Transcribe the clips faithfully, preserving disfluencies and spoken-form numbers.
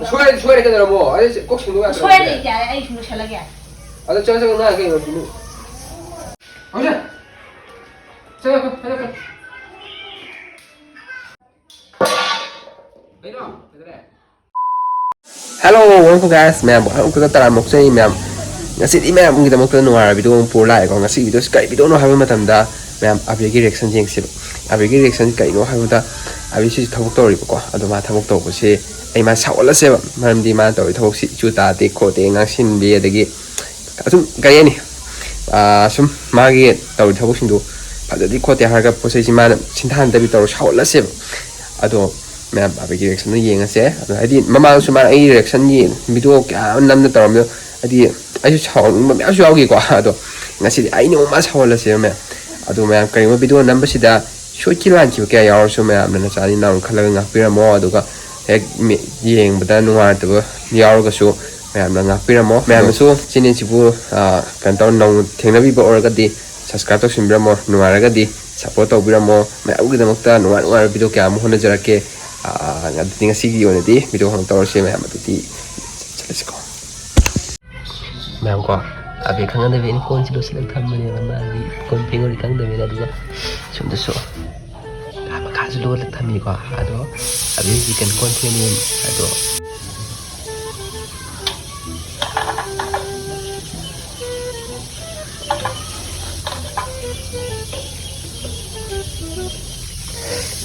ꯁꯣꯏꯔꯗꯤ ꯁꯣꯏꯔꯦ ꯀꯩꯗꯧꯔꯝꯃꯣ? ꯑꯗꯨ ꯀꯣꯛ ꯁꯦꯡꯗꯣꯛ ꯌꯥꯗ꯭ꯔꯣ? ꯁꯣꯏꯔꯦ ꯍꯥꯏꯗꯤ ꯌꯥꯔꯦ, ꯑꯩ ꯁꯨꯝ ꯂꯣꯏꯁꯜꯂꯒꯦ꯫ ꯑꯗꯣ ꯆꯪꯉ ꯆꯪꯉ ꯉꯥꯡꯉ ꯀꯩꯅꯣ ꯁꯤꯕꯨ? ꯍꯧꯖꯤꯛ! ꯆꯪꯉꯛꯀꯅꯨ, ꯆꯪꯉꯛꯀꯅꯨ꯫ ꯀꯩꯅꯣ? ꯀꯩꯗꯧꯔꯦ? Hello, welcome guys. ꯃꯌꯥꯝꯕꯨ ꯑꯃꯨꯛꯇꯗ ꯇꯔꯥꯝꯅ ꯑꯣꯛꯆꯔꯤ ꯃꯌꯥꯝ꯫ ꯉꯁꯤꯗꯤ ꯃꯌꯥꯝꯒꯤꯗꯃꯛꯇ ꯅꯨꯡꯉꯥꯏꯔꯕ video ꯑꯃ ꯄꯨꯔ ꯂꯥꯛꯑꯦꯀꯣ꯫ ꯉꯁꯤ videoꯁꯤ ꯀꯔꯤ videoꯅꯣ ꯍꯥꯏꯕ ꯃꯇꯝꯗ, ꯃꯌꯥꯝ, ꯑꯕꯤꯒꯤ reaction ꯌꯦꯡꯁꯦꯕ꯫ ꯑꯕꯤꯒꯤ reaction ꯀꯩꯅꯣ ꯍꯥꯏꯕꯗ, ꯑꯕꯤꯁꯤ ꯊꯕꯛ ꯇꯧꯔꯤꯕꯀꯣ꯫ ꯑꯗꯣ ꯃꯥ ꯊꯕꯛ ꯇꯧꯕꯁꯦ ꯑꯩ ꯃꯥ ꯁꯥꯎꯍꯜꯂꯁꯦꯕ꯫ ꯃꯔꯝꯗꯤ ꯃꯥꯅ ꯇꯧꯔꯤ ꯊꯕꯛꯁꯤ ꯏꯆꯨ ꯇꯥꯗꯦ ꯈꯣꯠꯇꯦ, ꯉꯥꯡꯁꯤꯟꯕꯤ, ꯑꯗꯒꯤ ꯑꯗꯨꯝ ꯀꯔꯤ ꯍꯥꯏꯅꯤ, ꯑꯥ, ꯁꯨꯝ ꯃꯥꯒꯤ ꯇꯧꯔꯤ ꯊꯕꯛꯁꯤꯡꯗꯨ ꯐꯖꯗꯦ ꯈꯣꯠꯇꯦ ꯍꯥꯏꯔꯒ ꯄꯣꯠ ꯆꯩꯁꯤ ꯃꯥꯅ ꯁꯤꯟꯊꯥꯅꯗꯕꯤ ꯇꯧꯔ ꯁꯥꯎꯍꯜꯂꯁꯦꯕ꯫ ꯑꯗꯣ ꯃꯌꯥꯝ ꯑꯕꯤꯒꯤ reactionꯗꯣ ꯌꯦꯡꯉꯁꯦ꯫ ꯑꯗꯣ ꯍꯥꯏꯗꯤ ꯃꯃꯥꯡꯁꯨ ꯃꯥꯅ ꯑꯩꯒꯤ reaction ꯌꯦꯡ-, video ꯀꯌꯥ ꯑꯃ ꯅꯝꯅ ꯇꯧꯔꯝꯃꯦ꯫ ꯍꯥꯏꯗꯤ ꯑꯩꯁꯨ ꯁꯥꯎꯅꯤꯡꯕ ꯃꯌꯥꯝꯁꯨ ꯌꯥꯎꯈꯤꯀꯣ꯫ ꯑꯗꯣ ꯉꯁꯤꯗꯤ ꯑꯩꯅ ꯑꯃꯨꯛ ꯃꯥ ꯁꯥꯎꯍꯜꯂꯁꯦꯕ ꯃꯌꯥꯝ꯫ ꯑꯗꯣ ꯃꯌꯥꯝ, ꯀꯔꯤꯒꯨꯝꯕ video ꯅꯝꯕꯁꯤꯗ ꯁꯣꯏꯈꯤ ꯂꯥꯟꯈꯤꯕ ꯀꯌꯥ ꯌꯥꯎꯔꯁꯨ ꯃꯌꯥꯝꯅ ꯅꯆꯥꯅꯤ ꯅꯥꯎꯅ ꯈꯜꯂꯒ ꯉꯥꯛꯄꯤꯔꯝꯃꯣ꯫ ꯑꯗꯨꯒ ꯍꯦꯛ ꯃꯤ-, ꯌꯦꯡꯕꯗ ꯅꯨꯡꯉꯥꯏꯇꯕ ꯌꯥꯎꯔꯒꯁꯨ ꯃꯌꯥꯝꯅ ꯉꯥꯛꯄꯤꯔꯝꯃꯣ꯫ ꯃꯌꯥꯝꯅꯁꯨ channelꯁꯤꯕꯨ, ꯑꯥ, ꯀꯩꯅꯣ ꯇꯧꯔ ꯅꯧꯅ ꯊꯦꯡꯅꯕꯤꯕ ꯑꯣꯏꯔꯒꯗꯤ subscribe ꯇꯧꯁꯤꯟꯕꯤꯔꯝꯃꯣ, ꯅꯨꯡꯉꯥꯏꯔꯒꯗꯤ support ꯇꯧꯕꯤꯔꯝꯃꯣ꯫ ꯃꯌꯥꯝꯒꯤꯗꯃꯛꯇ ꯅꯨꯡꯉꯥꯏ ꯅꯨꯡꯉꯥꯏꯕ video ꯀꯌꯥ ꯑꯃ ꯍꯣꯠꯅꯖꯔꯛꯀꯦ꯫ ꯑꯥ, ꯑꯗꯨꯗꯤ ꯉꯁꯤꯒꯤ ꯑꯣꯏꯅꯗꯤ video ꯍꯥꯟꯅ ꯇꯧꯔꯁꯤ ꯃꯌꯥꯝ, ꯑꯗꯨꯗꯤ ꯆꯠꯂꯁꯤꯀꯣ꯫ ꯃꯌꯥꯝ ꯀꯣ, ꯑꯕꯤ ꯈꯪꯍꯟꯗꯕꯤ ꯑꯩꯅ ꯀꯣꯟꯁꯤ ꯂꯣꯠꯁꯤꯜꯂꯒ ꯊꯝꯕꯅꯦꯕ, ꯃꯥꯗꯤ ꯀꯣꯟ ꯐꯦꯡꯉꯨꯔꯤ ꯈꯪꯗꯕꯅꯤꯅ꯫ ꯑꯗꯨꯒ ꯁꯣꯝꯗꯁꯨ ꯃꯈꯥꯁꯨ ꯂꯣꯜꯂꯒ ꯊꯝꯃꯤꯀꯣ꯫ ꯑꯗꯣ ꯑꯕꯤ ꯍꯧꯖꯤꯛ ꯀꯩꯅꯣ ꯀꯣꯟ ꯐꯦꯡꯉꯤ꯫ ꯑꯗꯣ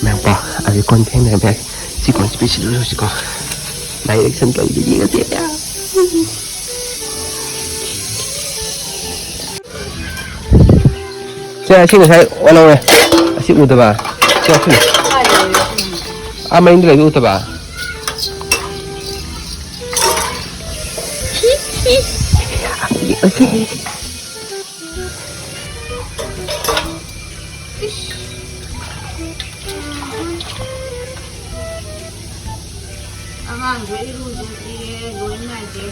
ꯃꯌꯥꯝ ꯀꯣ, ꯑꯕꯤ ꯀꯣꯟ ꯐꯦꯡꯅꯔꯝꯃꯦ꯫ ꯁꯤ ꯀꯣꯟꯁꯤ ꯄꯤꯁꯤꯜꯂꯨꯔꯁꯤꯀꯣ꯫ Direction ꯇꯧꯕꯤꯒꯦ ꯉꯁꯤ꯫ ꯁꯦ, ꯑꯁꯤ ꯉꯁꯥꯏ ꯑꯣꯜꯍꯧꯔꯦ꯫ ꯑꯁꯤ ꯎꯗꯕ꯫ ꯁꯦ, ꯑꯁꯤ꯫ ꯑꯥ, ꯃꯅꯤꯡꯗ ꯂꯩꯕ ꯎꯗꯕ꯫ ꯑꯉꯥꯡꯁꯨ ꯏꯔꯨꯖꯗ꯭ꯔꯤꯌꯦ, ꯂꯣꯏ ꯅꯥꯏꯗꯦ꯫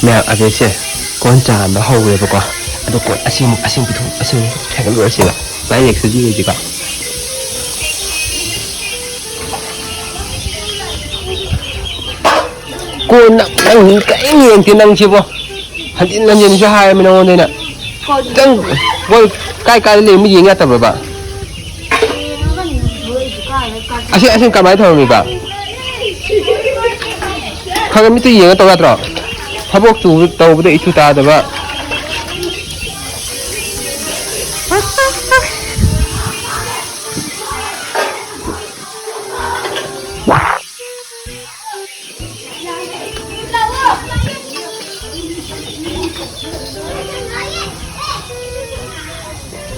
ꯃꯌꯥꯝ, ꯑꯕꯦꯁꯦ ꯀꯣꯟ ꯆꯥꯝꯕ ꯍꯧꯔꯦꯕꯀꯣ꯫ ꯑꯗꯣ ꯀꯣ, ꯑꯁꯤꯃꯨꯛ, ꯑꯁꯤꯃꯨꯛ ꯄꯤꯊꯣꯛ, ꯑꯁꯤꯃꯨꯛ ꯈꯥꯏꯒꯠꯂꯨꯔꯁꯦꯕ꯫ ꯂꯥꯏꯔꯤꯛꯁꯨ ꯌꯦꯡꯁꯤꯀꯣ꯫ ꯀꯣꯟꯅ ꯅꯪ ꯀꯔꯤꯝ ꯌꯦꯡꯗꯦ ꯅꯪꯁꯤꯕꯣ꯫ ꯍꯟꯖꯤꯟ ꯍꯟꯖꯤꯟꯁꯨ ꯍꯥꯏꯔꯝꯃꯤ ꯅꯉꯣꯟꯗ ꯑꯩꯅ꯫ ꯅꯪ ꯀꯣꯟ ꯀꯥꯏ ꯀꯥꯏꯗ ꯂꯩ ꯑꯃ ꯌꯦꯡ ꯌꯥꯗꯕ꯭ꯔꯕ? ꯑꯁꯤ, ꯑꯁꯤ ꯀꯃꯥꯏꯅ ꯊꯝꯃꯝꯃꯤꯕ? ꯈꯔ ꯈꯔ ꯃꯤꯠꯇ ꯌꯦꯡꯉ ꯇꯧ ꯌꯥꯗ꯭ꯔꯣ? ꯊꯕꯛꯇꯨ ꯇꯧꯕꯗ ꯏꯊꯨ ꯇꯥꯗꯕ꯫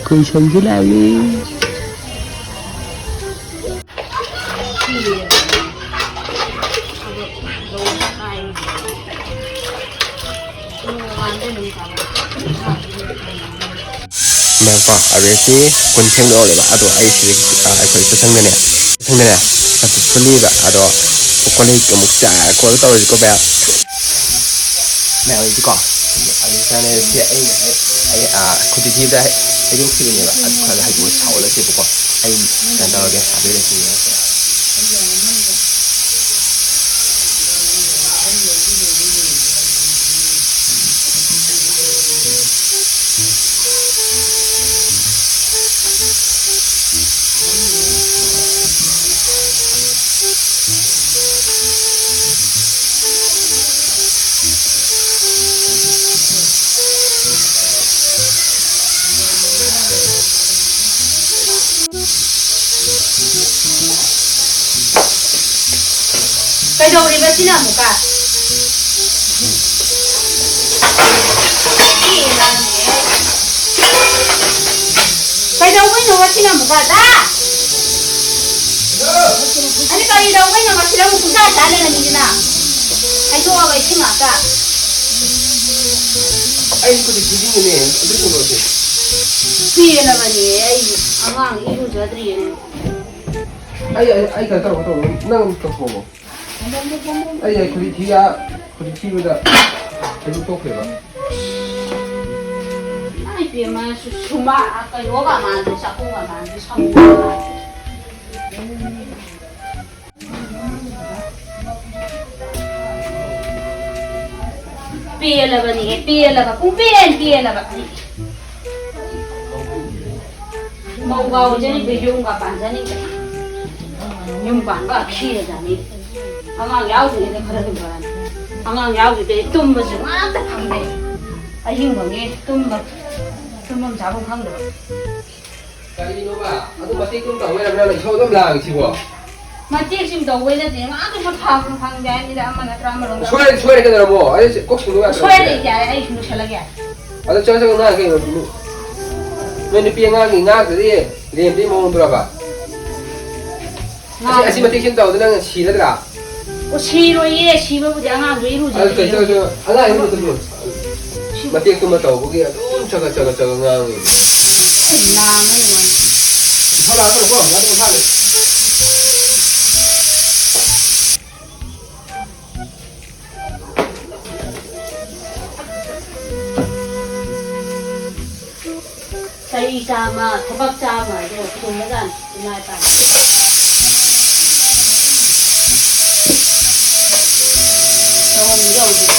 ꯀꯣꯏꯁꯟꯁꯨ ꯂꯥꯛꯏ꯫ ꯃꯦꯝꯀꯣ, ꯑꯔꯦꯁꯤ ꯀꯨꯟ ꯐꯦꯡꯗꯣꯛꯍꯧꯔꯦꯕ꯫ ꯑꯗꯣ ꯑꯩ ꯁꯤꯗꯒꯤ, ꯑ, ꯑꯩꯈꯣꯏ ꯆꯠꯁꯪꯗꯅꯦ, ꯆꯠꯁꯪꯗꯅꯦ ꯆꯠꯄ ꯐꯨꯜꯂꯤꯕ꯫ ꯑꯗꯣ ꯀꯣꯜ ꯂꯤꯛ ꯑꯃꯨꯛ ꯆꯥ ꯈꯣꯠꯂ ꯇꯧꯔꯁꯤꯀꯣ ꯃꯌꯥꯝ꯫ ꯃꯌꯥꯝ ꯂꯩꯁꯤꯀꯣ꯫ ꯑꯗꯨ ꯆꯥꯅꯔꯁꯤ꯫ ꯑꯩ ꯉꯁꯥꯏ, ꯑꯩ, ꯑ, ꯈꯨꯗꯤ ꯊꯤꯕꯗ ꯍꯩꯗꯣꯛꯈꯤꯕꯅꯦꯕ꯫ ꯑꯗꯨ ꯈꯔ ꯍꯩꯗꯣꯛꯑ ꯁꯥꯎꯍꯜꯂꯁꯦꯕꯀꯣ꯫ ꯑꯩ ꯀꯩꯅꯣ ꯇꯧꯔꯒꯦ, ꯑꯗꯨ ꯑꯣꯏꯅ ꯊꯤꯔꯒꯦ꯫ ꯀꯩꯗꯧꯔꯤꯕ ꯁꯤꯅ ꯑꯃꯨꯛꯀ? ꯀꯩꯗꯧꯕꯩꯅꯣ ꯁꯤꯅ ꯑꯃꯨꯛꯀ? ꯗꯥ! ꯑꯗꯨ ꯀꯔꯤ ꯇꯧꯕꯩꯅꯣ ꯃꯁꯤꯗ ꯑꯃꯨꯛ ꯄꯨꯡꯆꯥꯏ ꯆꯥꯏ ꯂꯩꯔꯝꯃꯤꯁꯤꯅ? ꯍꯩꯗꯣꯛꯑꯒ ꯏꯁꯤꯡ ꯉꯥꯛꯇ꯫ ꯑꯩ ꯈꯨꯠꯇ ꯄꯤꯅꯤꯡꯉꯤꯅꯦ, ꯑꯗꯨ ꯀꯩꯅꯣꯁꯦ꯫ ꯄꯦꯜꯂꯕꯅꯦ ꯑꯩ, ꯑꯉꯥꯡ ꯏꯔꯨꯖꯗ꯭ꯔꯤꯌꯦ꯫ ꯑꯩ, ꯑꯩ, ꯑꯩ ꯀꯩꯅꯣ ꯇꯧꯔꯒ ꯇꯧꯔꯒ ꯅꯪ ꯑꯃꯨꯛ ꯇꯧꯊꯣꯛꯑꯣ꯫ ꯑꯩ, ꯑꯩ ꯈꯨꯗꯤ ꯊꯤ, ꯈꯨꯗꯤ ꯊꯤꯕꯗ ꯀꯩꯅꯣ ꯇꯣꯛꯈ꯭ꯔꯦꯕ꯫ ꯏꯕꯦꯝꯃ, ꯁꯨ-, ꯁꯨꯃꯥ-, ꯀꯩꯅꯣꯒ ꯃꯥꯟꯗꯦ, ꯆꯥꯛꯈꯨꯝꯒ ꯃꯥꯟꯗꯦ, ꯁꯃꯨꯗ꯭ꯔꯒ ꯃꯥꯟꯗꯦ꯫ ꯄꯦꯜꯂꯕꯅꯤꯍꯦ, ꯄꯦꯜꯂꯕ, ꯄꯨꯡꯄꯦꯟ ꯄꯦꯜꯂꯕ꯫ ꯃꯧ ꯐꯥꯎꯖꯅꯤꯡꯗꯦ, ꯌꯨꯝꯒ ꯄꯥꯟꯖꯅꯤꯡꯗꯦ꯫ ꯌꯨꯝ ꯄꯥꯟꯕ ꯑꯈꯤꯔꯖꯥꯠꯅꯤ꯫ ꯑꯉꯥꯡ ꯌꯥꯎꯗ꯭ꯔꯤꯉꯩꯗ ꯈꯔ ꯍꯤꯡꯕꯅꯤ꯫ ꯑꯉꯥꯡ ꯌꯥꯎꯗ꯭ꯔꯤꯉꯩ ꯇꯨꯝꯕꯁꯨ ꯉꯥꯛꯇ ꯐꯪꯗꯦ꯫ ꯑꯍꯤꯡ ꯐꯪꯉꯦ ꯇꯨꯝꯕ, ꯇꯨꯝꯐꯝ ꯆꯥꯐꯝ ꯈꯪꯗꯕ꯫ ꯀꯔꯤꯅꯣꯕ? ꯑꯗꯨ ꯃꯇꯦꯛꯇꯨꯝ ꯇꯧꯕꯩꯔꯕ ꯅꯪꯅ ꯏꯁꯧ ꯑꯗꯨꯝ ꯂꯥꯡꯉꯤꯁꯤꯕꯣ? ꯃꯇꯦꯛꯁꯤꯡ ꯇꯧꯕꯩ ꯅꯠꯇꯦ, ꯉꯥꯛꯇ ꯐꯪ-, ꯐꯪꯗꯦ ꯍꯥꯏꯕꯅꯤꯗ, ꯑꯃ ꯅꯠꯇ꯭ꯔꯥ ꯑꯃꯔꯣꯝꯗ꯫ ꯁꯣꯏꯔꯦ, ꯁꯣꯏꯔꯦ, ꯀꯩꯗꯧꯔꯕꯣ? ꯑꯩ ꯀꯣꯛ ꯁꯤꯡꯗꯣꯛ ꯌꯥꯗ꯭ꯔꯕꯅꯦ꯫ ꯁꯣꯏꯔꯦ ꯌꯥꯔꯦ, ꯑꯩ ꯁꯤꯡꯗꯣꯛꯁꯜꯂꯒꯦ꯫ ꯑꯗꯣ ꯆꯠꯂꯣ, ꯆꯠꯂꯣ, ꯉꯥꯡ ꯀꯩꯅꯣ? ꯅꯣꯏ ꯅꯨꯄꯤ ꯑꯉꯥꯡꯒꯤ ꯉꯥꯡꯗ꯭ꯔꯗꯤ ꯂꯦꯝꯗꯦ ꯃꯑꯣꯡꯗꯨꯔꯕ? ꯑꯁꯤ, ꯉꯥꯡ-, ꯑꯁꯤ ꯃꯇꯦꯛꯁꯤ ꯇꯧꯕꯗ ꯅꯪ ꯁꯤꯔꯗ꯭ꯔꯥ? ꯑꯣ, ꯁꯤꯔꯣꯏꯌꯦ, ꯁꯤꯕꯕꯨꯗꯤ ꯑꯉꯥꯡꯗꯣ ꯑꯗꯨ ꯏꯔꯨꯖꯔꯤ꯫ ꯀꯩ ꯇꯧꯔꯁꯨ ꯑꯉꯥꯡ ꯏꯔꯨꯖꯕꯗꯣ ꯁꯤ-, ꯃꯇꯦꯛꯇꯨꯃ ꯇꯧꯕꯒꯤ ꯑꯗꯨꯝ ꯆꯒꯠ ꯆꯒꯠ ꯆꯒꯠ ꯉꯥꯡꯉꯤ꯫ ꯑꯩ ꯅꯥꯉꯣꯟ ꯂꯣꯏꯔꯦ꯫ ꯏꯁꯥ ꯂꯥꯛꯑꯒ ꯂꯧꯊꯣꯛꯑꯝꯃꯣ, ꯑꯗꯨꯝ ꯏꯁꯥꯗ꯫ ꯆꯍꯤ ꯆꯥꯝꯃ, ꯊꯕꯛ ꯆꯥꯝꯃ ꯍꯥꯏꯗꯣ ꯆꯨꯝꯃꯖꯥꯠꯅꯤ, ꯏꯃꯥ ꯏꯄꯥꯅ꯫ ꯇꯧꯔꯝꯃꯤꯗꯣ ꯍꯧꯖꯤꯛ꯫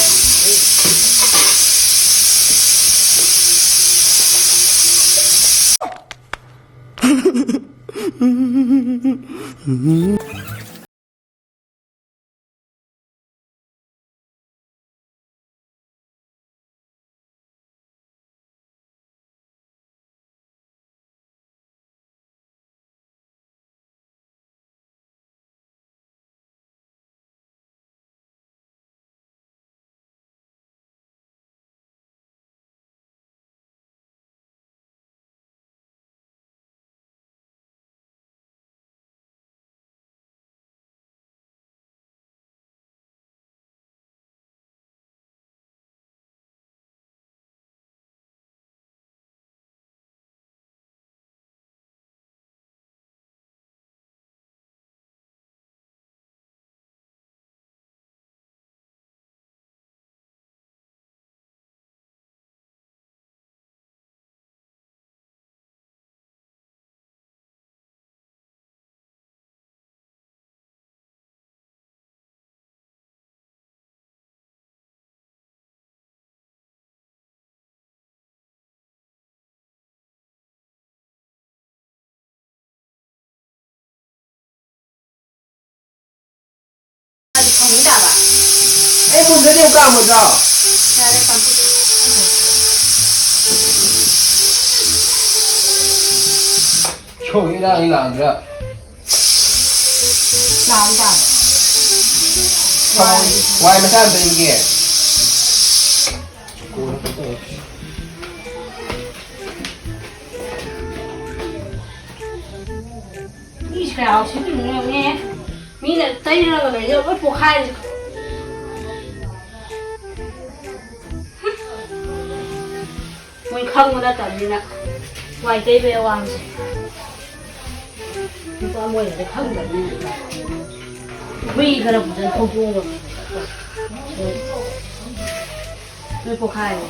ꯄꯨꯝꯗꯗꯤ ꯑꯃꯨꯛ ꯀꯥꯝꯃꯣꯏꯗ꯭ꯔꯣ? ꯌꯥꯔꯦ, ꯀꯥꯝꯊꯣꯛ꯫ ꯁꯣꯏꯔ ꯑꯩ ꯂꯥꯛꯑꯒ꯫ ꯂꯥꯛꯑꯒ꯫ ꯋꯥꯏ, ꯋꯥꯏ ꯃꯆꯥ ꯑꯝꯇ ꯏꯟꯒꯦ꯫ ꯃꯤꯁꯦ ꯀꯌꯥ ꯎꯁꯤꯠꯇ꯭ꯔꯤꯅꯣ ꯌꯦꯡꯉꯨꯅꯦ꯫ ꯃꯤꯅ ꯇꯩꯔꯒ ꯂꯩꯔꯒ ꯂꯣꯏ ꯄꯣꯛꯈꯥꯏꯔꯦ꯫ ꯃꯣꯏ ꯈꯪꯕ ꯅꯠꯇꯕꯅꯤꯅ ꯋꯥꯏ ꯇꯩꯕꯩ ꯑꯋꯥꯕꯁꯦ꯫ ꯅꯨꯄꯥ ꯃꯣꯏꯅꯗꯤ ꯈꯪꯗꯕꯅꯤꯅ꯫ ꯍꯨꯏ ꯈꯔ ꯐꯖꯅ ꯊꯧꯗꯣꯛꯑꯒ ꯂꯣꯏ ꯄꯣꯛꯈꯥꯏꯔꯦ꯫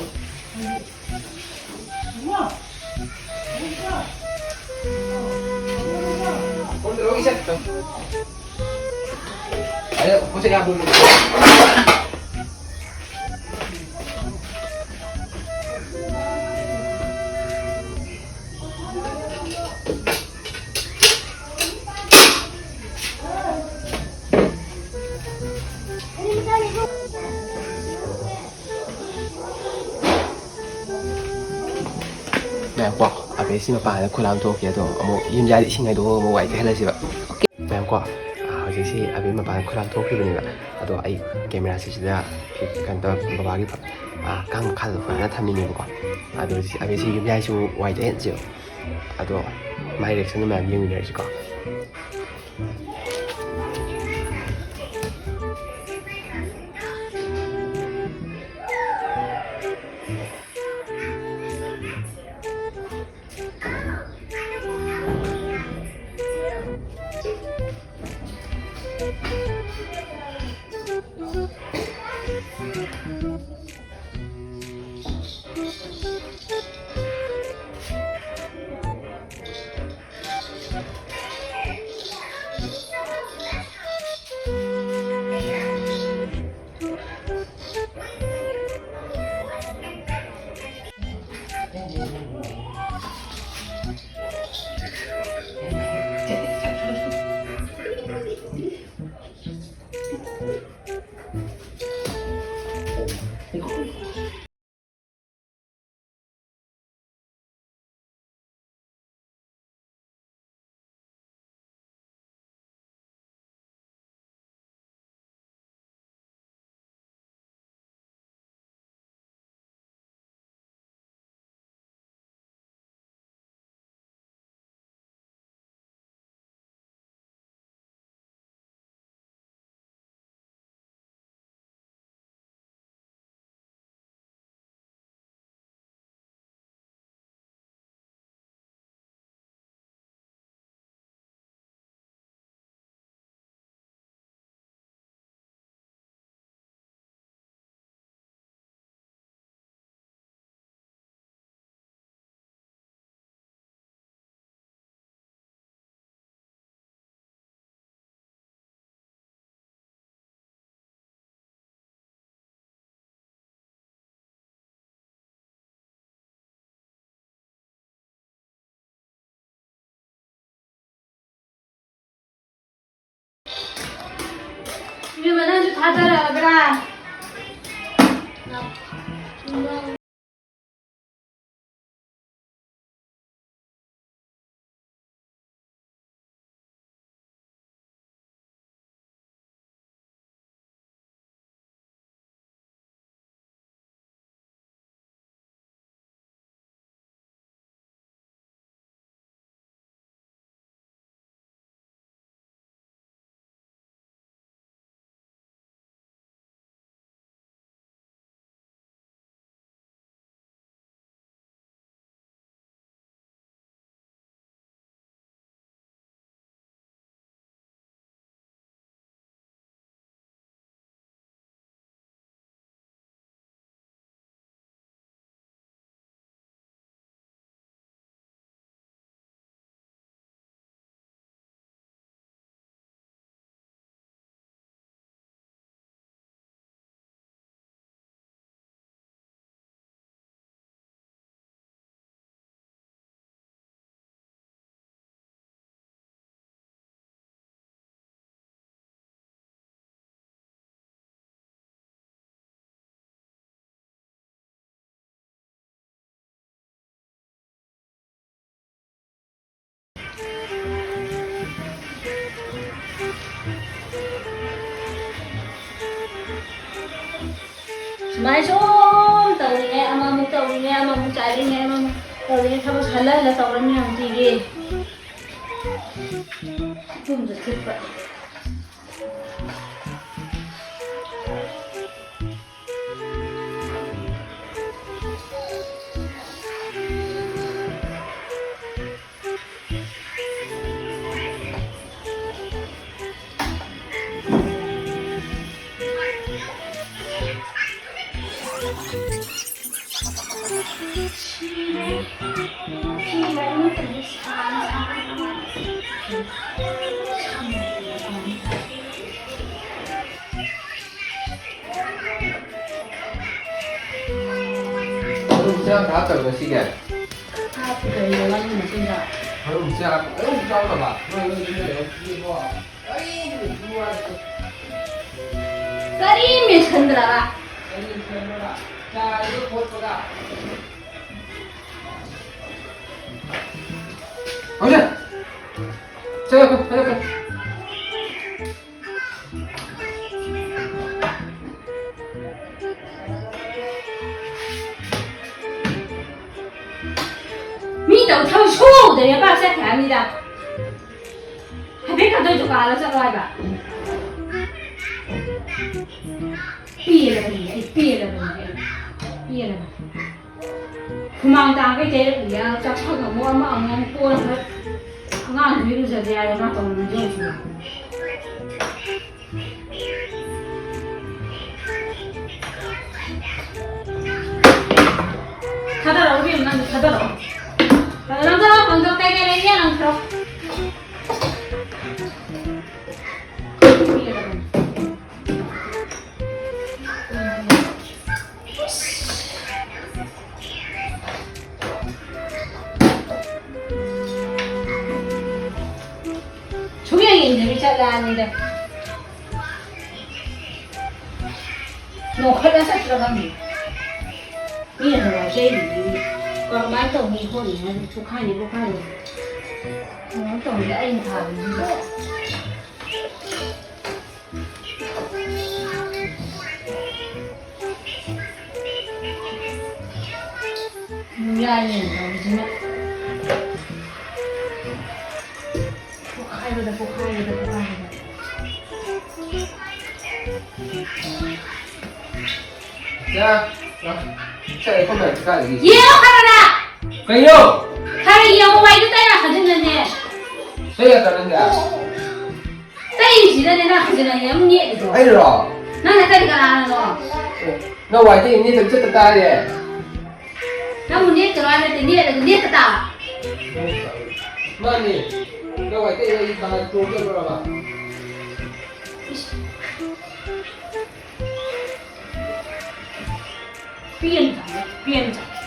ꯉꯥꯏꯈꯣ, ꯑꯕꯦꯁꯤ ꯃꯄꯥꯟꯗ ꯈꯨꯂꯥꯡ ꯊꯣꯛꯈꯤ, ꯑꯗꯣ ꯑꯃꯨꯛ ꯌꯨꯝ ꯌꯥꯗꯤ ꯏꯁꯤꯡ ꯍꯩꯗꯣꯛꯑꯒ ꯑꯃꯨꯛ ꯋꯥꯏ ꯇꯩꯍꯜꯂꯁꯤꯕ꯫ ꯃꯌꯥꯝ ꯀꯣ, ꯑꯥ, ꯍꯧꯖꯤꯛꯁꯤ ꯑꯕꯦ ꯃꯄꯥꯟ ꯈꯨꯂꯥꯡ ꯊꯣꯛꯈꯤꯕꯅꯦꯕ꯫ ꯑꯗꯣ ꯑꯩ ꯀꯦꯃꯦꯔꯥ ꯁꯤꯁꯤꯗ ꯀꯩꯅꯣ ꯇꯧꯔ ꯕꯕꯥꯒꯤ, ꯑꯥ, ꯀꯥꯡ ꯃꯈꯥꯗ ꯐꯖꯅ ꯊꯝꯃꯤꯅꯦꯕꯀꯣ꯫ ꯑꯗꯣ ꯍꯧꯖꯤꯛꯁꯤ ꯑꯕꯦꯁꯤ ꯌꯨꯝ ꯌꯥꯏꯁꯨ ꯋꯥꯏ ꯇꯩꯍꯟꯁꯦꯕ꯫ ꯑꯗꯣ ꯃꯥꯏ ꯔꯤꯌꯦꯛꯁꯟꯗꯣ ꯃꯌꯥꯝ ꯌꯦꯡꯃꯤꯟꯅꯔꯁꯤꯀꯣ꯫ ꯆꯥꯗꯔꯕ꯭ꯔꯥ? ꯁꯨꯃꯥꯏ ꯁꯨꯝ ꯇꯧꯔꯤꯉꯩ, ꯑꯃꯃꯨꯛ ꯇꯧꯔꯤꯉꯩ, ꯑꯃꯃꯨꯛ ꯆꯥꯏꯔꯤꯉꯩ, ꯑꯃꯃꯨꯛ ꯇꯧꯔꯤꯉꯩ, ꯊꯕꯛ ꯍꯜꯂ ꯍꯜꯂ ꯇꯧꯔ ꯃꯌꯥꯝ ꯄꯤꯔꯦ꯫ ꯇꯨꯝꯗ ꯊꯤꯠꯄ꯫ ꯑꯗꯨꯝ ꯆꯥꯛ ꯍꯥꯞꯇꯕ ꯉꯁꯤꯒꯤ? ꯍꯥꯞꯇꯦ, ꯀꯩꯅꯣ, ꯉꯥꯅꯨ ꯃꯆꯤꯟꯖꯥꯛ꯫ ꯉꯥꯅꯨ ꯃꯆꯤꯟꯖꯥꯛ ꯍꯥꯞꯄ ꯑꯗꯨꯝ ꯆꯥꯎꯅꯕ꯫ ꯅꯣꯏ, ꯅꯣꯏ, ꯅꯣꯏ, ꯅꯣꯏ, ꯅꯣꯏ, ꯅꯣꯏ꯫ ꯀꯔꯤꯝ ꯃꯦꯟꯁꯤꯟꯗ꯭ꯔꯕ? ꯍꯧꯖꯤꯛ! ꯆꯠꯂꯣ, ꯆꯠꯂꯣ, ꯆꯠꯂꯣ꯫ ꯃꯤ ꯇꯧ ꯊꯕꯛ ꯁꯨꯗ꯭ꯔꯦ ꯄꯥꯛ ꯆꯠꯈ꯭ꯔꯦ ꯍꯥꯏꯕꯅꯤꯗ꯫ ꯍꯥꯏꯐꯦꯠ ꯈꯛꯇꯁꯨ ꯀꯥꯜꯂ ꯆꯠꯂꯣ ꯍꯥꯏꯕ꯫ ꯄꯦꯜꯂꯕꯅꯤ ꯑꯩ, ꯄꯦꯜꯂꯕꯅꯤ ꯑꯩ, ꯄꯦꯜꯂꯕꯅꯤ꯫ ꯍꯨꯃꯥꯡ ꯇꯥꯈꯩ ꯆꯩꯔꯛꯏꯌꯥ ꯆꯥꯛꯁꯪ ꯑꯃꯨꯛ ꯑꯃ ꯑꯃꯨꯛ ꯀꯣꯟ ꯈꯔ ꯑꯉꯥꯡꯗꯨ ꯏꯔꯨꯖꯗꯦ ꯍꯥꯏꯔꯦ ꯃꯥ ꯇꯧꯔꯝꯃꯤꯁꯦ ꯍꯧꯖꯤꯛ꯫ ꯊꯥꯗꯔꯛꯑꯣ ꯏꯕꯦꯝꯃ ꯅꯪꯁꯨ ꯊꯥꯗꯔꯛꯑꯣ꯫ ꯂꯪꯊꯣꯔꯛꯑꯣ ꯂꯪꯊꯣꯔꯛꯑꯣ ꯀꯩ ꯀꯩ ꯂꯩꯒꯦ ꯂꯪꯊꯣꯔꯛꯑꯣ꯫ ꯁꯨꯡꯌꯦꯡ ꯌꯦꯡꯗꯕꯤ ꯆꯠꯂꯛꯑꯅꯤꯗ꯫ ꯅꯣꯡꯈꯠꯂ ꯆꯠꯇ꯭ꯔꯒ ꯃꯤ꯫ ꯃꯤꯅ ꯅꯨꯡꯉꯥꯏ ꯆꯩꯔꯤꯗꯨꯗꯤ꯫ ꯀꯔꯝꯍꯥꯏꯅ ꯇꯧꯅꯤ ꯈꯣꯠꯅꯤ ꯍꯥꯏꯕꯗꯤ ꯄꯣꯛꯈꯥꯏꯅꯤ ꯄꯣꯛꯈꯥꯏꯅꯤ꯫ ꯀꯩꯅꯣ ꯇꯧꯔꯤꯗ ꯑꯩꯅ ꯊꯥꯕꯤꯁꯤꯗ꯫ ꯌꯥꯏꯅꯦ ꯇꯧꯔꯤꯁꯤꯅ꯫ ꯄꯣꯛꯈꯥꯏꯕꯗ, ꯄꯣꯛꯈꯥꯏꯕꯗ, ꯄꯣꯛꯈꯥꯏꯕꯗ꯫ ꯌꯥ, ꯌꯥ꯫ ꯁꯦ, ꯑꯩꯈꯣꯏ ꯃꯌꯥꯝꯁꯦ ꯀꯥꯏꯗꯒꯤ? ꯌꯦꯡꯉꯣ ꯈꯔ ꯈꯔ! ꯀꯩꯅꯣ? ꯈꯔ ꯌꯦꯡꯉꯣ, ꯋꯥꯏꯗꯨ ꯇꯩꯔ ꯍꯟꯖꯤꯟꯅꯅꯦ꯫ ꯆꯩ ꯌꯥ ꯀꯥꯟꯅꯗꯦ꯫ ꯇꯩꯔꯤꯁꯤꯗꯅꯦ ꯅꯪ ꯍꯟꯖꯤꯟꯅꯅꯦ ꯑꯃꯨꯛ ꯅꯦꯠꯂꯤꯗꯣ꯫ ꯑꯩꯔꯣ? ꯅꯪ ꯅꯠꯇꯗꯤ ꯀꯅꯥꯅꯅꯣ? ꯑꯦ, ꯅꯪ ꯋꯥꯏ ꯇꯩ ꯅꯦꯠꯇꯕꯤ ꯆꯠꯇ ꯇꯥꯔꯦ꯫ ꯅꯪꯕꯨ ꯅꯦꯠꯀꯅꯣ ꯍꯥꯏꯕ ꯅꯠꯇꯦ, ꯅꯦꯠꯂꯗꯤ ꯅꯦꯠꯄ ꯇꯥꯕ꯫ ꯃꯥꯅꯤ꯫ ꯅꯪ ꯋꯥꯏ ꯇꯩ ꯑꯩ ꯕꯥꯍꯟ ꯇꯣꯡ ꯆꯠꯂꯨꯔꯕ? ꯏꯁ꯫ ꯄꯦꯟꯖꯥꯠꯅꯤ, ꯄꯦꯟꯖꯥꯠꯅꯤ꯫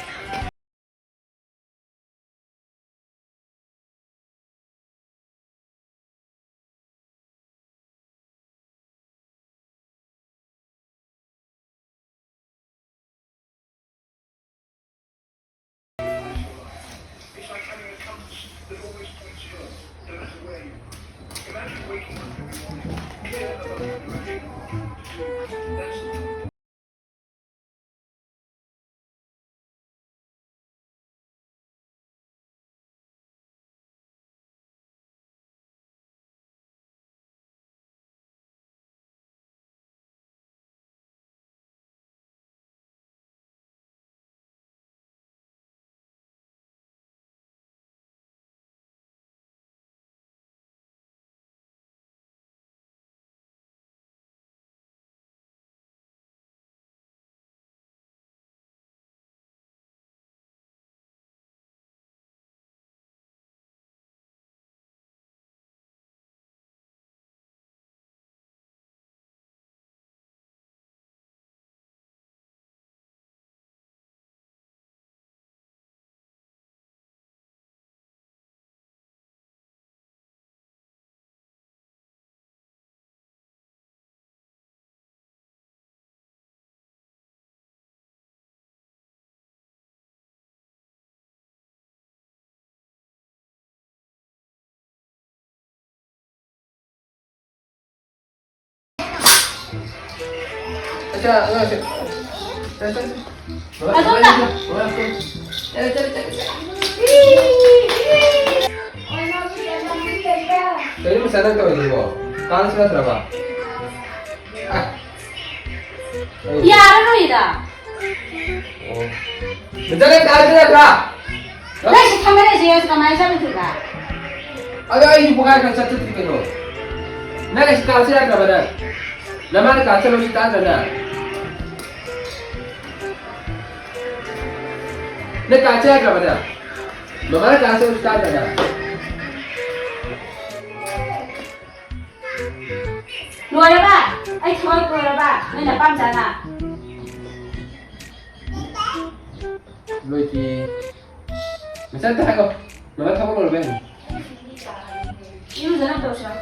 ꯑꯗꯣꯝꯗ꯫ ꯆꯠꯂꯣ, ꯆꯠꯂꯣ, ꯆꯠꯂꯣ꯫ ꯀꯩꯅꯣ ꯃꯆꯥ ꯅꯪ ꯇꯧꯔꯤꯗꯨꯕꯣ? ꯀꯥꯟꯅꯁꯨ ꯅꯠꯇ꯭ꯔꯕ? ꯑ꯫ ꯌꯥꯔꯔꯣꯏꯗ꯫ ꯑꯣ꯫ ꯃꯆꯥ ꯅꯪ ꯀꯥꯟꯅꯁꯨ ꯅꯠꯇ꯭ꯔꯥ? ꯅꯪ ꯁꯤ ꯊꯝꯃꯔꯦ, ꯁꯤ ꯀꯃꯥꯏꯅ ꯆꯠꯂꯨꯗꯣꯏꯕ? ꯑꯗꯣ ꯑꯩꯁꯨ ꯄꯨꯡꯈꯥꯏ ꯈꯔ ꯆꯠꯊꯣꯛꯇ꯭ꯔꯤ ꯀꯩꯅꯣ꯫ ꯅꯪ ꯑꯁꯤ ꯀꯥꯟꯅꯁꯨ ꯅꯠꯇ꯭ꯔꯕ ꯅꯪ? ꯅꯃꯥꯅ ꯀꯥꯟꯅꯁꯨ ꯅꯠꯇ꯭ꯔꯕ ꯅꯪ? ꯅꯪ ꯀꯥꯟꯅꯁꯨ ꯅꯠꯇ꯭ꯔꯕ ꯅꯪ? ꯃꯃꯥꯅ ꯀꯥꯟꯅꯁꯨ ꯅꯠꯇ꯭ꯔꯕ ꯅꯪ? ꯂꯣꯏꯔꯕ? ꯑꯩ ꯊꯕꯛ ꯂꯣꯏꯔꯕ? ꯅꯣꯏ ꯅꯄꯥꯝꯆꯥꯅ? ꯂꯣꯏꯗ꯭ꯔꯤ꯫ ꯃꯆꯥ ꯑꯝꯇ ꯍꯥꯏꯈꯣ꯫ ꯃꯃꯥ ꯊꯕꯛ ꯂꯣꯏꯔꯕ ꯌꯦꯡꯉꯣ꯫ ꯏꯔꯨꯖꯅꯕ ꯇꯧꯁꯤꯔꯣ?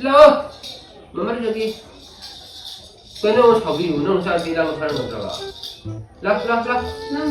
ꯂꯥꯛꯑꯣ, ꯃꯃꯥ ꯂꯨꯖꯒꯦ꯫ ꯀꯩꯅꯣ ꯁꯥꯎꯕꯤꯌꯨ, ꯅꯪ ꯆꯥꯛ ꯏꯟꯖꯥꯡ ꯈꯔ ꯉꯝꯗ꯭ꯔꯕ? ꯂꯥꯛ, ꯂꯥꯛ, ꯂꯥꯛ꯫ ꯅꯪ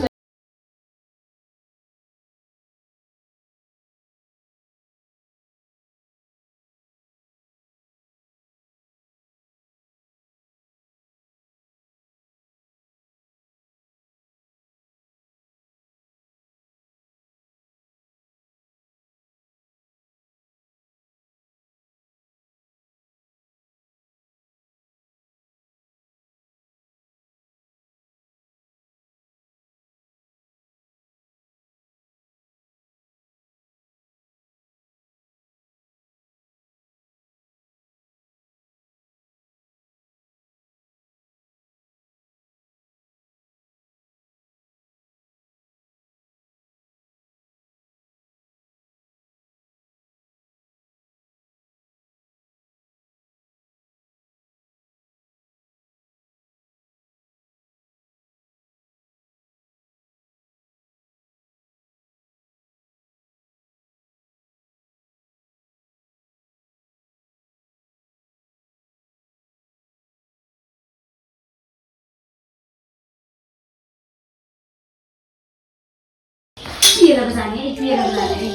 ꯄꯦꯜꯂꯕꯖꯥꯠꯅꯤ, ꯑꯩ ꯄꯦꯜꯂꯕꯖꯥꯠꯅꯤ,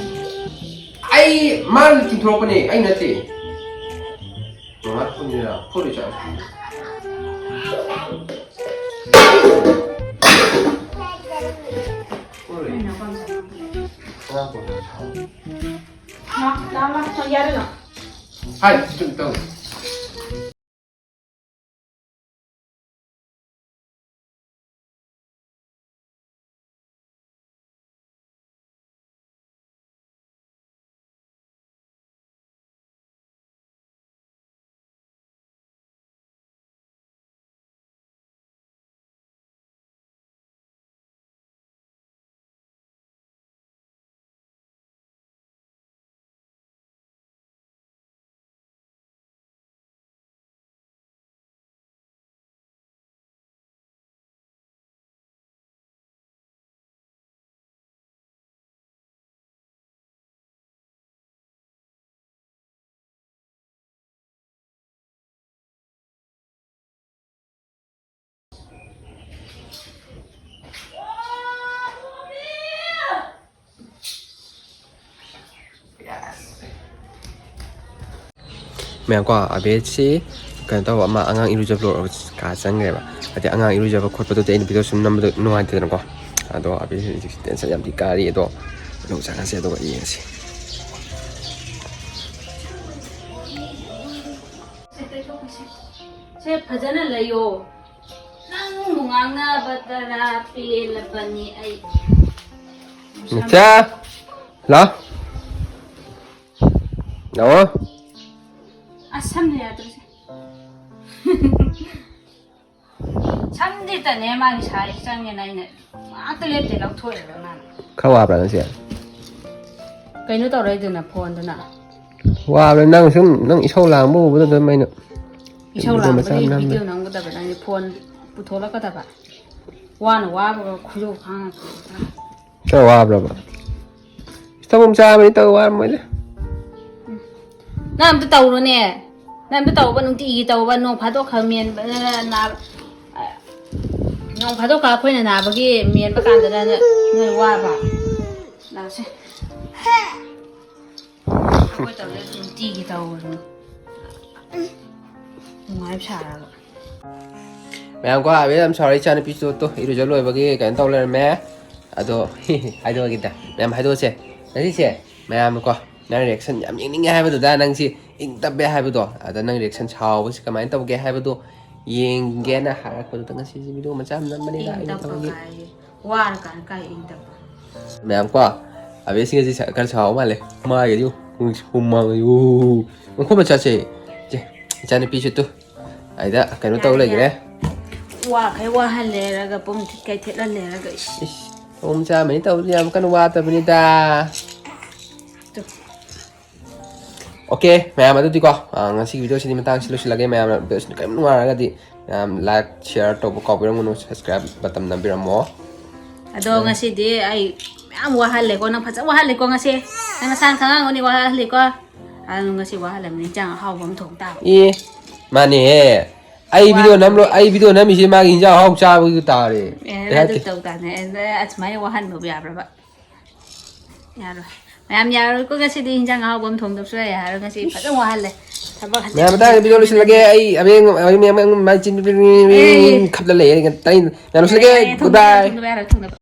ꯑꯩ꯫ ꯑꯩ ꯃꯥꯅ ꯆꯤꯡꯊꯣꯔꯛꯄꯅꯦ, ꯑꯩ ꯅꯠꯇꯦ꯫ ꯃꯃꯥ ꯐꯨꯅꯤꯔ? ꯐꯨꯔꯣꯏ ꯆꯠꯂꯣ꯫ ꯐꯨꯔꯣꯏ꯫ ꯑꯩꯅ ꯑꯄꯥꯝꯕ ꯆꯥꯕ꯫ ꯑꯉꯥꯡ ꯄꯣꯛꯄ ꯁꯥꯎ꯫ ꯂꯥꯛ, ꯂꯥꯛ, ꯂꯥꯛ, ꯌꯥꯔꯦ, ꯂꯥꯛ꯫ ꯍꯥꯏ, ꯆꯨꯝ ꯇꯧ꯫ ꯃꯌꯥꯝ ꯀꯣ, ꯑꯕꯦꯁꯤ ꯀꯩꯅꯣ ꯇꯧꯕ ꯑꯃ, ꯑꯉꯥꯡ ꯏꯔꯨꯖꯕ ꯂꯣꯏꯔꯒ ꯀꯥ ꯆꯪꯈ꯭ꯔꯦꯕ꯫ ꯍꯥꯏꯗꯤ ꯑꯉꯥꯡ ꯏꯔꯨꯖꯕ ꯈꯣꯠꯄꯗꯨꯗꯤ ꯑꯩꯅ ꯚꯤꯗꯤꯑꯣ ꯁꯨꯝ ꯅꯝꯕꯗꯣ ꯅꯨꯡꯉꯥꯏꯇꯦꯗꯅꯀꯣ꯫ ꯑꯗꯣ ꯑꯕꯦꯁꯤ ꯍꯧꯖꯤꯛ ꯇꯦꯟꯁꯟ ꯌꯥꯝ ꯊꯤ ꯀꯥꯔꯤ꯫ ꯑꯗꯣ ꯂꯧ ꯆꯪꯉꯁꯦ ꯑꯗꯨꯒ ꯌꯦꯡꯉꯁꯤ꯫ ꯁꯦ, ꯐꯖꯅ ꯂꯩꯌꯣ꯫ ꯅꯪꯕꯨ ꯉꯥꯡꯅꯕꯗꯔꯥ ꯄꯦꯜꯂꯕꯅꯤ ꯑꯩ꯫ ꯅꯆꯥ! ꯂꯥꯎ꯫ ꯂꯥꯛꯑꯣ꯫ ꯑꯁ, ꯁꯝꯅ ꯌꯥꯗ꯭ꯔꯤꯁꯦ꯫ ꯁꯝꯁꯤꯗꯅꯦ ꯃꯥꯒꯤ ꯁꯥꯏꯁ ꯆꯪꯉꯦꯅ ꯑꯩꯅ ꯉꯥꯛꯇ ꯂꯦꯞꯇꯦ ꯂꯧꯊꯣꯛꯑꯦꯕ ꯃꯥꯅ꯫ ꯈꯔ ꯋꯥꯕ꯭ꯔꯥ ꯅꯪꯁꯦ? ꯀꯩꯅꯣ ꯇꯧꯔꯛꯏꯗꯨꯅ ꯐꯣꯟꯗꯨꯅ? ꯋꯥꯕ꯭ꯔꯥ? ꯅꯪ ꯁꯨꯝ, ꯅꯪ ꯏꯁꯧ ꯂꯥꯡꯕ ꯎꯕꯗ ꯑꯗꯨꯝ ꯑꯩꯅ ꯏꯁꯧ ꯚꯤꯗꯤꯑꯣ ꯃꯆꯥ ꯂꯥꯡꯕꯗꯤ ꯑꯃ ꯅꯝꯕꯅꯦ꯫ ꯚꯤꯗꯤꯑꯣ ꯅꯝꯒꯗꯕ, ꯅꯪꯗꯤ ꯐꯣꯟ ꯄꯨꯊꯣꯛꯂꯛꯀꯗꯕ꯫ ꯋꯥꯅ ꯋꯥꯕꯒ ꯈꯨꯌꯧ ꯈꯥꯡꯉꯒ꯫ ꯈꯔ ꯋꯥꯕ꯭ꯔꯕ? ꯊꯕꯛ ꯃꯆꯥ ꯑꯃꯅꯤ ꯇꯧ ꯋꯥꯔꯝꯃꯣꯏꯗ꯫ ꯅꯪ ꯑꯝꯇ ꯇꯧꯔꯣꯅꯦ꯫ ꯅꯪ ꯑꯝꯇ ꯇꯧꯕ, ꯅꯨꯡꯇꯤꯒꯤ ꯇꯧꯕ, ꯅꯣꯡ ꯐꯥꯗꯣꯛ ꯈꯛ ꯃꯦꯟꯕ, ꯅ-, ꯅ-, ꯅꯥꯕ-, ꯑ, ꯅꯣꯡ ꯐꯥꯗꯣꯛ ꯈꯛ ꯑꯩꯈꯣꯏꯅ ꯅꯥꯕꯒꯤ ꯃꯦꯟꯕ ꯀꯥꯟꯗꯅ ꯅ-, ꯅꯣꯏ ꯋꯥꯕ꯫ ꯂꯥꯛꯁꯦ꯫ ꯑꯩꯈꯣꯏ ꯇꯧꯔꯦ, ꯅꯨꯡꯇꯤꯒꯤ ꯇꯧꯕꯅꯤ꯫ ꯅꯨꯡꯉꯥꯏꯕ ꯁꯥꯔꯒ꯫ ꯃꯌꯥꯝ ꯀꯣ, ꯑꯕꯦ, I'm sorry, ꯏꯆꯥꯅꯨꯄꯤꯁꯨ ꯇꯣ ꯏꯔꯨꯖ ꯂꯣꯏꯕꯒꯤ ꯀꯩꯅꯣ ꯇꯧ ꯂꯩꯔꯝꯃꯦ꯫ ꯑꯗꯣ ꯍꯥꯏꯗꯣꯛꯑꯒꯦꯗ, ꯃꯌꯥꯝ ꯍꯥꯏꯗꯣꯛꯑꯁꯦ꯫ ꯉꯁꯤꯁꯦ ꯃꯌꯥꯝ ꯀꯣ, ꯅꯪ reaction ꯌꯥꯝ ꯌꯦꯡꯅꯤꯡꯉꯦ ꯍꯥꯏꯕꯗꯨꯗ, ꯅꯪꯁꯤ ꯏꯪ ꯇꯞꯄꯦ ꯍꯥꯏꯕꯗꯣ, ꯑꯗ ꯅꯪ reaction ꯁꯥꯎꯕꯁꯤ ꯀꯃꯥꯏꯅ ꯇꯧꯒꯦ ꯍꯥꯏꯕꯗꯣ ꯌꯦꯡꯒꯦꯅ ꯍꯥꯏꯔꯛꯄꯗꯨꯗ ꯉꯁꯤꯁꯦ ꯚꯤꯗꯤꯑꯣ ꯃꯆꯥ ꯑꯃ ꯅꯝꯕꯅꯤꯗ, ꯏꯪ ꯑꯩꯅ ꯇꯞꯄ ꯊꯕꯛꯀꯤ꯫ ꯀꯥꯏ, ꯋꯥꯔꯀꯥꯟꯗ ꯀꯥꯏ ꯏꯪ ꯇꯞꯄ? ꯃꯌꯥꯝ ꯀꯣ, ꯑꯕꯦꯁꯤ ꯉꯁꯤ ꯁ-, ꯈꯔ ꯁꯥꯎ ꯃꯥꯜꯂꯦ꯫ ꯃꯥꯒꯤꯗꯤ ꯍꯨꯝ-, ꯍꯨꯃꯥꯡ, ꯎ-, ꯃꯈꯣꯡ ꯃꯆꯥꯁꯦ꯫ ꯆꯦ, ꯏꯆꯥꯅꯨꯄꯤꯁꯨ ꯇꯨ, ꯑꯩꯗ ꯀꯩꯅꯣ ꯇꯧ ꯌꯥꯔꯦ, ꯂꯩꯈ꯭ꯔꯦ꯫ ꯌꯥꯔꯦ꯫ ꯋꯥꯈꯩ ꯋꯥꯍꯜꯂꯦꯔꯒ ꯄꯨꯡ ꯊꯤꯠꯈꯩ ꯊꯤꯠꯍꯜꯂꯦꯔꯒ, ꯏꯁ꯫ ꯏꯁ, ꯃꯈꯣꯡ ꯃꯆꯥ ꯑꯃꯅꯤ ꯇꯧꯕꯗꯤ ꯌꯥꯝ ꯀꯟꯅ ꯋꯥꯗꯕꯅꯤꯗ꯫ ꯇꯨ꯫ ꯑꯣꯀꯦ, ꯃꯌꯥꯝ ꯑꯗꯨꯗꯤꯀꯣ, ꯑ, ꯉꯁꯤꯒꯤ ꯚꯤꯗꯤꯑꯣꯁꯤꯗꯤ ꯃꯇꯥꯡꯁꯤ ꯂꯣꯏꯁꯤꯜꯂꯒꯦ꯫ ꯃꯌꯥꯝꯅ ꯚꯤꯗꯤꯑꯣꯁꯤꯗ ꯀꯔꯤꯝ ꯅꯨꯡꯉꯥꯏꯔꯒꯗꯤ, ꯃꯌꯥꯝ like, share ꯇꯧꯕ ꯀꯥꯎꯕꯤꯔꯝꯒꯅꯨ, subscribe button ꯅꯝꯕꯤꯔꯝꯃꯣ꯫ ꯑꯗꯣ ꯎꯝ꯫ ꯉꯁꯤꯗꯤ ꯑꯩ ꯃꯌꯥꯝ ꯋꯥꯍꯜꯂꯦꯀꯣ, ꯅꯪ ꯐꯖꯅ ꯋꯥꯍꯜꯂꯦꯀꯣ ꯉꯁꯤ꯫ ꯅꯪ ꯅꯁꯥꯅ ꯈꯪꯉꯝꯒꯅꯤ ꯋꯥꯍꯜꯂꯦꯀꯣ꯫ ꯑꯗꯣ ꯉꯁꯤ ꯋꯥꯍꯜꯂꯕꯅꯤ, ꯏꯟꯖꯥꯡ ꯑꯍꯥꯎꯕ ꯑꯃ ꯊꯣꯡ ꯇꯥꯕ꯫ ꯑꯦ, ꯃꯥꯅꯦꯍꯦ꯫ ꯑꯩ ꯚꯤꯗꯤꯑꯣ ꯅꯝꯂꯣ-, ꯋꯥꯍꯜꯂꯕꯅꯤ꯫ ꯑꯩ ꯚꯤꯗꯤꯑꯣ ꯅꯝꯃꯤꯁꯦ ꯃꯥꯒꯤ ꯏꯟꯖꯥꯡ ꯑꯍꯥꯎꯕ ꯆꯥꯕꯒꯤ ꯇꯥꯔꯦ꯫ ꯑꯦ, ꯑꯩ ꯑꯗꯨ ꯍꯥꯏꯔꯛꯀꯦ꯫ ꯇꯧ ꯇꯥꯅꯦ꯫ ꯑꯦ, ꯑꯁꯨꯃꯥꯏꯅ ꯋꯥꯍꯟꯕꯕꯨ ꯌꯥꯕ꯭ꯔꯕ? ꯌꯥꯔꯣꯏ꯫ ꯃꯌꯥꯝ ꯌꯥꯔꯣꯏꯀꯣ, ꯉꯁꯤꯗꯤ ꯏꯟꯖꯥꯡ ꯑꯍꯥꯎꯕ ꯑꯃ ꯊꯣꯡꯗꯕ ꯁꯨꯡꯌꯥ ꯌꯥꯔꯣꯏ꯫ ꯉꯁꯤ ꯐꯖꯅ ꯋꯥꯍꯜꯂꯦ꯫ ꯃꯌꯥꯝ ꯃꯇꯥꯡꯗ ꯚꯤꯗꯤꯑꯣ ꯂꯣꯏꯁꯤꯜꯂꯒꯦ꯫ ꯑꯩ ꯑꯕꯦꯡ ꯑꯕꯦꯡ ꯃꯌꯥꯝ ꯃꯥꯏ ꯆꯤꯟ ꯈꯞꯂ ꯂꯩ꯫ ꯑꯩ ꯇꯥꯅꯤꯡ-, ꯃꯌꯥꯝ ꯂꯣꯏꯁꯤꯜꯂꯒꯦ꯫ ꯒꯨꯗ ꯕꯥꯏ꯫